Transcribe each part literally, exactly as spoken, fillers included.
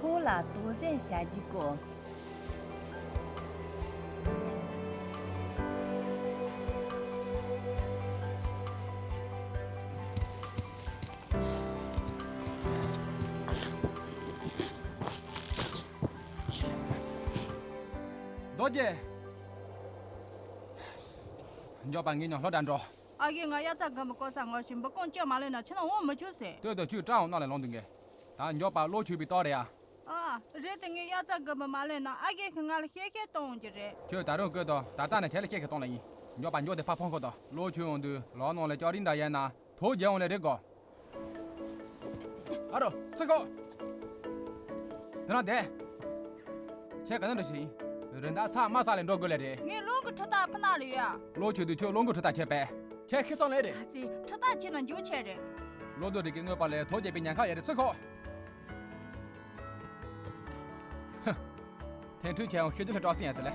ཐོག་ལ་དོགས་ཟོན་བྱ་རྒྱུ་དགོས། རྡོ་རྗེ། མགྱོགས་པ་ངའི་མཉམ་སློབ་གྲྭར་འགྲོ། ཨ་རྒས། ང་དབྱར་རྩྭ་དགུན་འབུ་བརྐོ་ས་ངོ་ཤེས། འབུ་རྐང་བཅད་མ་ལེན་ན་ཁྱིམ་ནང་འོང་མི་ཆོག་ཟེར། ལྟོས་དང་། ཁྱོད་སྐྲག་འོང་ན་ལས་ལངས་འདུག་གས། ད་མགྱོགས་པ་གློ་བྱུག་པའི་རྟགས་རེད་ཡ། ཨ། རེད་དེ། ངས་དབྱར་རྩྭ་དགུན་འབུ་མ་ལེན་ན་ཨ་རྒས་ཀྱིས་ང་ལ་གཤེ་གཤེ་གཏོང་གི་རེད། ཁྱོད་ད་རུང་བསྐོལ་དང་། ད་ལྟ་ནས་ཁྱེད་ལ་གཤེ་གཤེ་གཏོང་ལེ་ཡིན། མགྱོགས་པ་མགྱོགས་དེ་ཕར་འཕང་ཤོག་དང་། གློ་བྱུག་འོང་དུས་ལག་ནང་ལ་ལྕགས་རིགས་འདྲ་ཡོད་ན་དོགས་བྱེད་འོང་ལེ་རེད་གོ། ཨ་རོ། ཚུར་ཤོག། དེ་ན་བསྡད། ཁྱེད་ག་ནས་འགྲོ་བཞིན་ཡིན། རི་འདབས་ས་དམའ་ས་ལ་འགྲོ་དགོས་ལེ་རེད། ངའི་རླུང་གི་འཕྲུལ་རྟ་ཕུ་ནག་ལ་ཡོད་ཡ། གློ་བྱུག་དུས་ཁྱོད་རླུང་གི་འཕྲུལ་རྟ་ཁྱེར་པས། ཁྱེད་ཤི་སོང་ལེ་རེད། ཨ་ཙི། འཕྲུལ་རྟ་ཁྱེར་ན་མགྱོགས་ཆེ་རེད། གློ་རྡོལ་རིགས་ཀྱི་དངོས་པོ་ལ་དོགས་བྱེད་པའི་ཉེན་ཁ་ཡོད་རེད། ཚུར་ཤོག། ཧུ། ཐན་ཁྲུས་ཆེ་ཡང་ཤི་རྒྱུ་ལས་སྐྲག་སྲིད་ཡ་ཟེར་ལེ།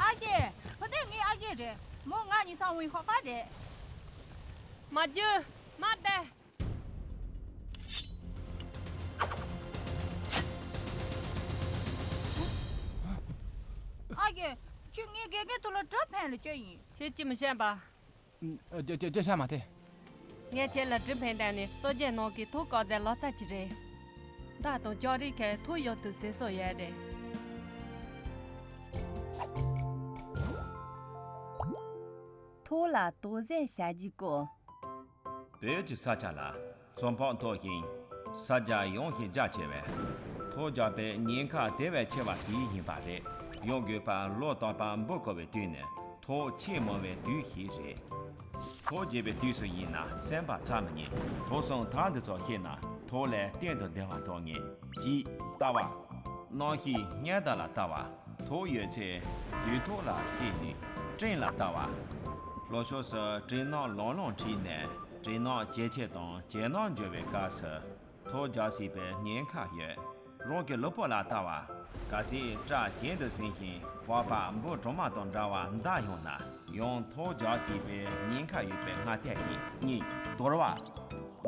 ཨ་རྒས། ཧོ། དེ་ངའི་ཨ་རྒས་རེད། མོ་ང་གཉིས་ཚང་བའི་ཧོ་ཧྥ་རེད། མ་རྒྱུ། མ་བསྡད། ཨ་རྒས། ཁྱོད་ངའི་དགེ་རྒན་ཐུག་ལ་གྲི་འཕེན་ལ་ཅི་ཡིན། ཁྱེད་ཀྱིས་མི་ཤེས་པ། ཨ། ཅི་ཅི་ཅི་བཤད་མ་ཐེ། ངས་ཁྱེད་ལ་གྲི་འཕེན་བསྡད་ནས་སྲོལ་རྒྱུན་ནང་གི་ཐོག་བཀག་རྫས་ལག་རྩལ་ཅིག་རེད། མདའ་དང་ལྕགས་རིགས་ཁའི་ཐོག་ཡོད་དུ་ཟེར་སྲོལ་ཡོད་རེད། ཐོག་ལ་དོགས་ཟོན་བྱ་རྒྱུ་དགོས། བོད་ཀྱི་ས་ཆ་ལ་ཚོན་པ་མཐོ་ཞིང་ས་རྒྱ་ཡངས་ཤིང་རྒྱ་ཆེ་བས། ཐོག་རྒྱག་པའི་ཉེན་ཁ་དེ་བས་ཆེ་བ་ཞིག་ཡིན་པ་རེད། ཡང་རྒོད་པ་གློ་དང་པ་འབུ་བརྐོ་བའི་དུས་ནི་ཐོག་ཆེས་མང་བའི་དུས་ཤིག་རེད། ཐོག་རྒྱག་པའི་དུས་སུ་ཡིན་ན་སེམས་པ་ཚ་མི་ཉན། ཐོག་གསུམ་ཐག་འདི་ཚོ་ཤེས་ན་ཐོག་ལས་གཏན་དུ་བདེ་བ་ཐོབ་ངེས། གཅིག་ལྟ་བ། གནམ་གཤིས་སྙན་དར་ལ་ལྟ་བ། ཐོག་ཡོད་ཚད་དུས་ཐོག་ལ་ཤེས་ནས་སྤྲིན་ལ་ལྟ་བ། ལྷོ་ཕྱོགས་སུ་སྤྲིན་ནག་ལང་ལང་འཁྲིགས་ནས་སྤྲིན་ནག་ཇེ་ཆེ་དང་ཇེ་ནག་འགྱུར་བའི་སྐབས་སུ་ཐོག་རྒྱག་སྲིད་པའི་ཉེན་ཁ་ཡོད། རང་གི་ལུས་པོ་ལ་ལྟ་བ། གལ་སྲིད་སྐྲ་གྱེན་དུ་ཟིན་ཞིང་པགས་པ་འབུ་གྲོག་མ་དང་འདྲ་བ་མདའ་ཡོང་ན་ཡང་ཐོག་རྒྱག་སྲིད་པའི་ཉེན་ཁ་ཡོད་པའི་སྔ་ལྟས་ཡིན། གཉིས། དོར་བ།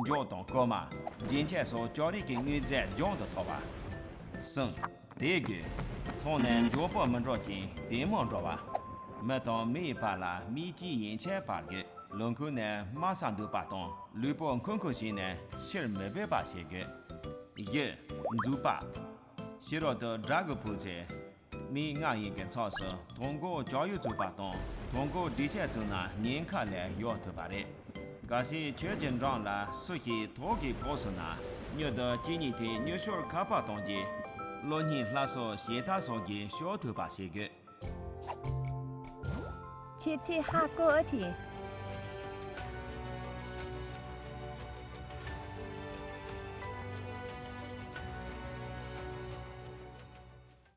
མཇུག་དང་རྐུན་མ། རྗེན་ཆས་སོགས་ལྕགས་རིགས་ཀྱི་དངོས་རྫས་རྒྱུན་དུ་ཐོབ་པ། གསུམ། དེ་དགོས། མཐོང་ནས་མགྱོགས་པོ་མི་འགྲོ་ཅིང་དལ་མོ་འགྲོ་བ། མི་དང་མི་ཡི་བར་ལ་མིག་གཅིག་ཡན་ཆད་བར་དགོས། ལུས་ཁུངས་ནས་དམའ་ས་འདུག་པ་དང་ལུས་པོ་འཁུར་འཁུར་བྱས་ནས་ཕྱིར་མི་འབོད་པ་བྱེད་དགོས། བཞི། འཛུགས་པ། ཕྱི་རོལ་དུ་སྒྲ་གི་ཕུག་ཚེ། མིག་ལྔ་ཡི་གི་ཚབ་སུ་ཐོག་མགོ་ལྕགས་ཡུ་བཙུགས་པ་དང་ཐོག་མགོ་སྒྲིག་ཆས་བཙུགས་ན་ཉེན་ཁ་ལས་གཡོལ་ཐུབ་པ་རེད། གལ་སྲིད་ཁྱོད་ཀྱི་འགྲམ་ལ་སུ་ཞིག་ཐོག་གིས་ཕོག་སོང་ན་མྱུར་དུ་གཅིན་སྙི་ཐིགས་མྱུར་ཤོར་ཁ་པར་གཏོང་རྗེས། གློ་སྙིང་སླར་གསོ་བྱེད་ཐབས་སོགས་ཀྱིས་སྐྱོབ་ཐུབ་པ་བྱེད་དགོས། ཁྱེད་ཚོས་ཧ་གོ་ཨེ་ཐལ།